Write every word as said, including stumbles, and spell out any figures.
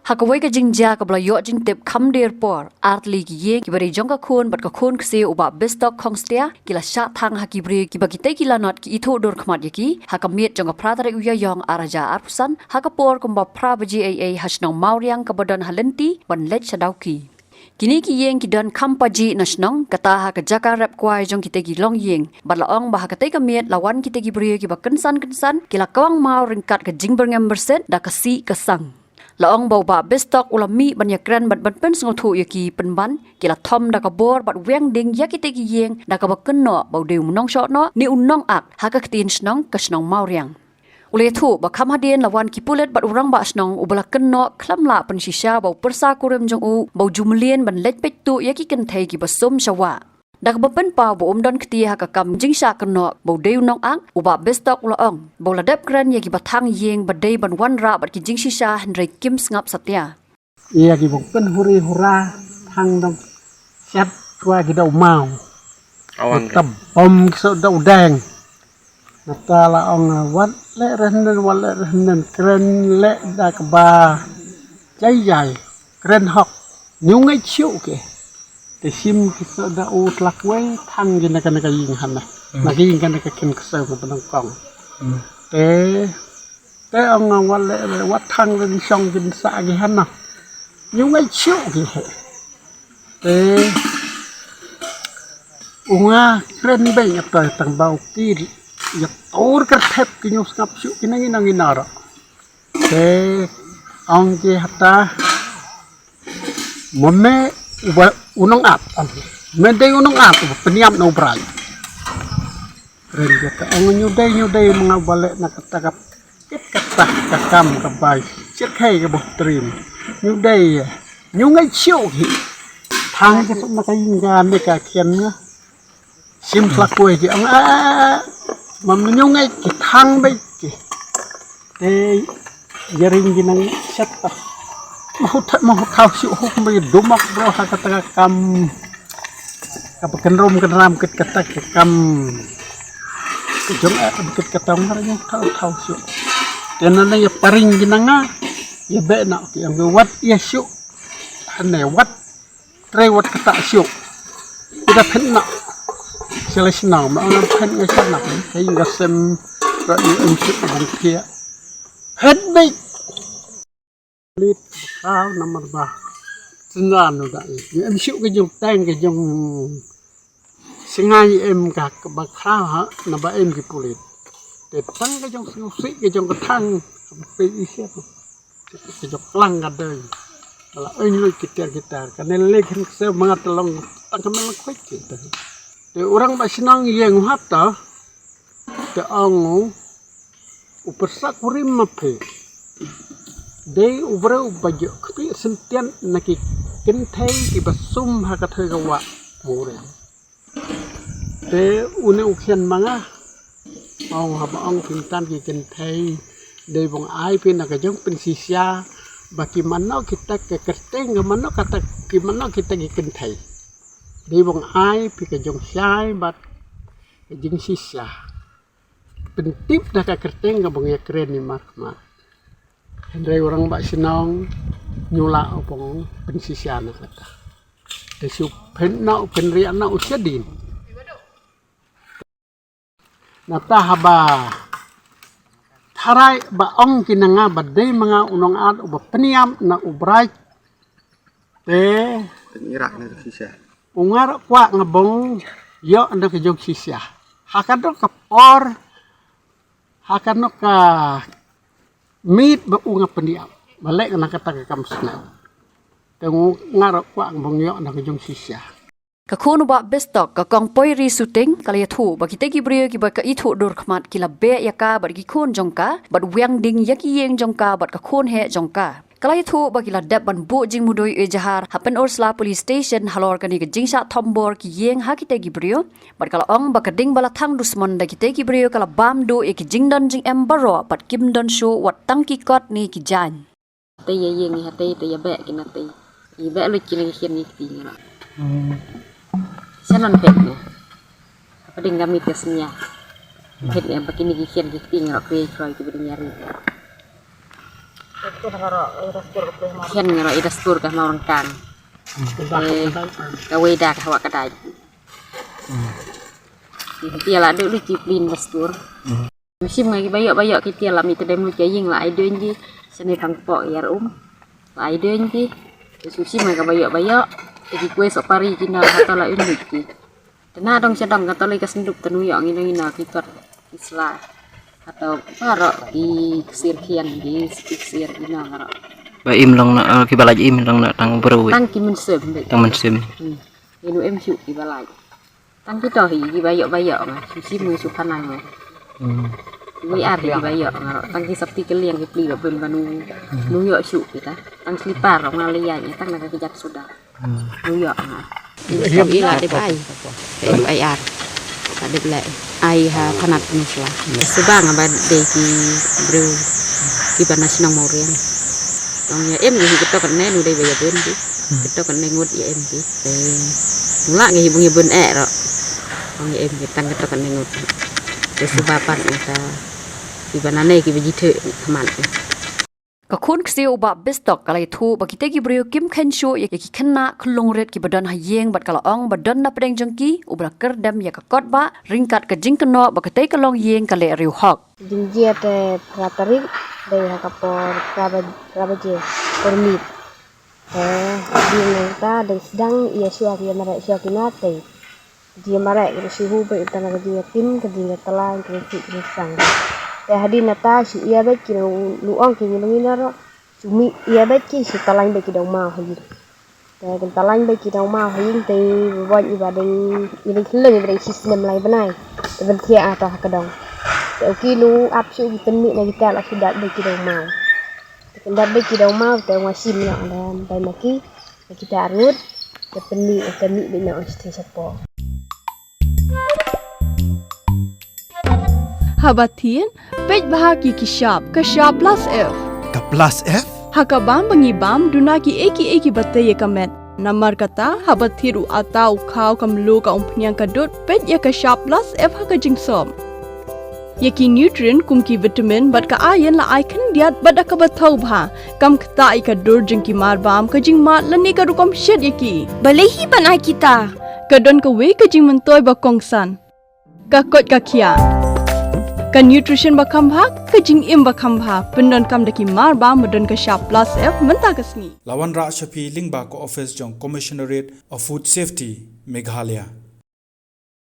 Ha kawei ka jingjia kaba la ïoh jingtip kham der por, artylli ki ïing kiba dei jong ka khun bad ka khun ksiew u Bah Bistok Khongstia ki la shah thang ha ki briew kiba kitei ki lanot ki ithuh dur khmat ïa ki ha ka miet jong ka phra tarik u Ïaïong ar hajar arphew san ha ka por kumba phra baje eiei ha shnong Mawriang kaba don ha lynti ban leit sha Dawki. Kine ki ïing ki don kham pajih na shnong, kata ha ka jaka rep kwai jong kitei ki longïing. Bad la ong ba ha katei ka miet la wan kitei ki briew kiba kynsan kynsan ki la kwah maw ryngkat ka jingbyrngem byrset da ka sih ka sang. La ong ba u Bah Bistok u la mih ban ïakren bad ban pynsngewthuh ïa ki, pynban ki la thom da ka bor bad wiang ding ïa kitei ki ïing da kaba kynnoh ba u dei u nongshonok ne u nongak ha ka ktien shnong ka shnong Mawriang. U la ïathuh ba kham hadien la wan ki pulit bad u rangbah shnong uba la kynnoh khlem lah pynshisha ba u pyrsa kurim jong u ba u ju mlien ban leit peit tuh ïa ki kynthei kiba sum sha wah. Da kaba pynpaw ba um don kti ha ka kam jingshah kynnoh ba u dei u nongak, u Bah Bistok u la ong ba u la dep kren ïa kiba thang ïing ba dei ban wanrah bad ki jingshisha hynrei kim sngap satia. Ïa ki bok pyn huri hura thang dong shat kwah ki dau maw. Awang ki tab bom ki so dau deng. Nata la ong wat leh rehnen, wat leh rehnen, kren leh da kaba jai jai, kren hok. Ñu ngai chiu ki. Te sim ki so da u tlak wei thang ki na ka na ka ïing hana. Na ka ïing ka na ka kin ka so ka benang kong. Te Te ong wat leh, wat thang rin shong kin sa ki hana. Ñu ngai chiu ki he. Te u nga kren beng atoy tang bau ki ïa tur kyrthep ki ñu sngap chiu ki nangi nangi nara. Te ong ki hata mo me uba u nongap. Me dei u nongap uba pynïap na u brai. Ren kata ong ñu dei, ñu dei manga ba leh na kata ka kit kata ka kam ka bai. Chit khai ka boh trim. Ñu dei, ñu ngai chiu hi. Thang ki sum na ka ïing ka ne ka khian nga. Sim tlak kuai ki ong a, mam ñu ngai ki thang bai ki. Te ïa ring ki nang shet ta. Mahu tha, mahu thaw shu huk bai dumak bro ha kata ka kam. Ka ba kynrum kynram kit kata ka kam. Ka jong a kit kata ngar ïa thaw thaw shu. Te na na ïa paring ki nang a. Ïa be na ki ong wat ïa shu. Hane wat. Trei wat kata shu. Kita phet na. Sila shnong ma ong phet ngai shnong. Ka ïing ka sem ka ïing em shu bang kia. Phet bai. Lit kau namar ba. Sendra nu da. Em shu ka jong tang ka jong. Singai em ka ba khrau ha na ba em ki pulit. Te tang ka jong sngewsih ka jong ka thang. Ka ba pe i siat. Ka jong klang ka dei. Ka la oi ngi kitar kitar. Ka ne lek hin kse manga telong tang ka mela kwek kita. Te orang ba sinang ïeng u hata. Te ong u, u pyrsa kurim ma phe. Dei u breu ba jok kpi sentian na ki kynthei ki ba sum ha ka thoi ka wah. Kurim. Te une u khian ma nga. Ong haba ong pyntan ki kynthei. Dei bong ai phi na ka jong pynshisha. Ba ki mano kita ka kyrteng ka mano kata ki mano kita ki kynthei. Dei bong ai phi ka jong shai bad ka jingshisha. Pyntip da ka kyrteng ka bong ïa kren ni mar mar. Hynrei orang ba shnong ñu la u bong pynshisha na kata. Te shu pynna u pynriah na u shadin. Nata haba tharai ba ong ki na nga ba dei ma nga u nong at uba pynïap na u brai. Te ngi rak na ka shisha. U nga rak kwah nga bong ïoh na ka jong shisha. Ha ka dok ka por ha ka nok ka mit ba u nga pynïap ba lek na kata ka kam snem. Te u nga rak kwah nga bong ïoh na ka jong shisha. Ka khun u Bah Bistok ka Kong Poiri Suting ka la ïathuh ba kitei ki briew kiba ka ithuh dur khmat ki la beh ïa ka bad ki khun jong ka bad wiang ding ïa ki ïing jong ka bad ka khun heh jong ka. Ka la ïathuh ba ki la dep ban buh jingmudui ejahar ha Pynursla Police Station halor kane ka jingshah thombor ki ïing ha kitei ki briew. Bad ka la ong ba ka ding ba la thang dusmon da kitei ki briew ka la bam duh ïa ki jingdon jingem baroh bad kim don shuh wat tang ki kot ne ki jaiñ. Te ïa ïeng ïa te te ïa beh ki na te. Ïa beh lut ki na ki khian ïa ki ti ngi rak. Sa non phet ne. Ka ding kami te sñia. Phet ne ba ki ni ki khian ki ti ngi rak pe kroi ki ba ding ïa ri. Khian nga ro i dastur ka Mawrangkang. Eh, ka wei da ka hawa ka dai. Ki tia la du du ki plin dastur. Musim nga ki bayok bayok ki tia la mi tedem lu ki ying la ai duen ji. Sene tang pok yar um. La ai duen ji. Musim nga ka bayok bayok. Te ki kue sok pari ki na hata la un ki. Te na dong sha dong ka tolei ka senduk te nu ïoh ngino ngino ki kot ki sla. Hato parok ki ksir khian ki ksir ngino ngarok. Ba im long na, eh, ki ba lait im long na tang bru. Tang ki mynsiem beit. Tang mynsiem. Hmm. Inu em shu ki ba lait. Tang ki toh hi ki bayok bayok nga. Shu sim nga shu panang nga. Hmm. Wei ar ki bayok ngarok. Tang ki sapti keliang ki pli ba bun ba nu. Nu ïoh shu kita. Tang slipar nga lian tang na ka kejat suda. Hmm. Nu ïoh nga. Ila dep ai. Dep ai ar. Ka dep leh. Ai ha panat nu sla. Suba nga ba dei ki briew ki ba na shnong Mawriang. Ong ïa em ki hi ketok ne nu dei ba ïa bun ki. Ketok ne ngut ïa em ki. Eh, nu la ngi hi bung ïa bun eh ro. Ong ïa em ki tang ketok ne ngut. Te suba pat nga ta ki ba na ne ki ba jithe khmat. Ka khun ksiew u Bah Bistok ka la ïathuh ba kita ki briew kim khein shuh ïa ki khynnah khyllung rit ki ba don ha ïing bad ka la ong ba don na pdeng jong ki u ba la kyrdem ïa ka kot ba ryngkat ka jingkynnoh ba katei ka long ïing ka leh riewhok. Jingjia te phra tarik dei ha ka por phra ba phra baje por miet. Te dei nangta dei sdang ïa shuwa ki ïa mareh shuwa ki na tei. Ka jingïamareh ka da shu hu beit tang ka jingïatim ka jingïatylli ka jingïakhih ka jingsang. Te hadien nata shu ïa beit ki nang lu ong ki ngi ngi na ro. Shu mih ïa beit ki shu tylli beit ki dong maw ha ïing. Te kin tylli beit ki dong maw ha ïing te ba boi i ba ding i ding khleng i ba ding shisnem lai bnai. Te ban thiah ata ha ka dong. Te u ki lu ap shu ki pynmih na kita la shu dat beit ki dong maw. Te kin dat beit ki dong maw te ngwa shim ïa da bai ma ki. Kita arngut, te pynmih, te mih beit na ong shatei shapoh. Haba thied, peit bha ki ki shap, ka shap plus F. Ka plus F? Ha ka bam ba ngi bam, duna ki ei ki ei ki ba tei ïa ka met. Namar kata, haba thied u ata, u khaw, ka mluh, ka umphniang, ka dud, peit ïa ka shap plus F ha ka jingsop. Ïa ki nutrient kum ki vitamin bad ka iron la ai khyndiat bad da kaba thaw bha. Kam ktah ïa ka dur jong ki marbam, ka jingmad lane ka rukom shet ïa ki. Balei hi ban ai kita? Ka don kawei ka jingmyntoi ba kongsan. Ka koit ka khiah. Ka nutrition ba kham bha, ka jingim ba kham bha. Pyndonkam da ki marbam ba don ka shap plus F mynta ka sngi. La wanrah sha phi lyngba ka office jong Commissionerate of Food Safety, Meghalaya.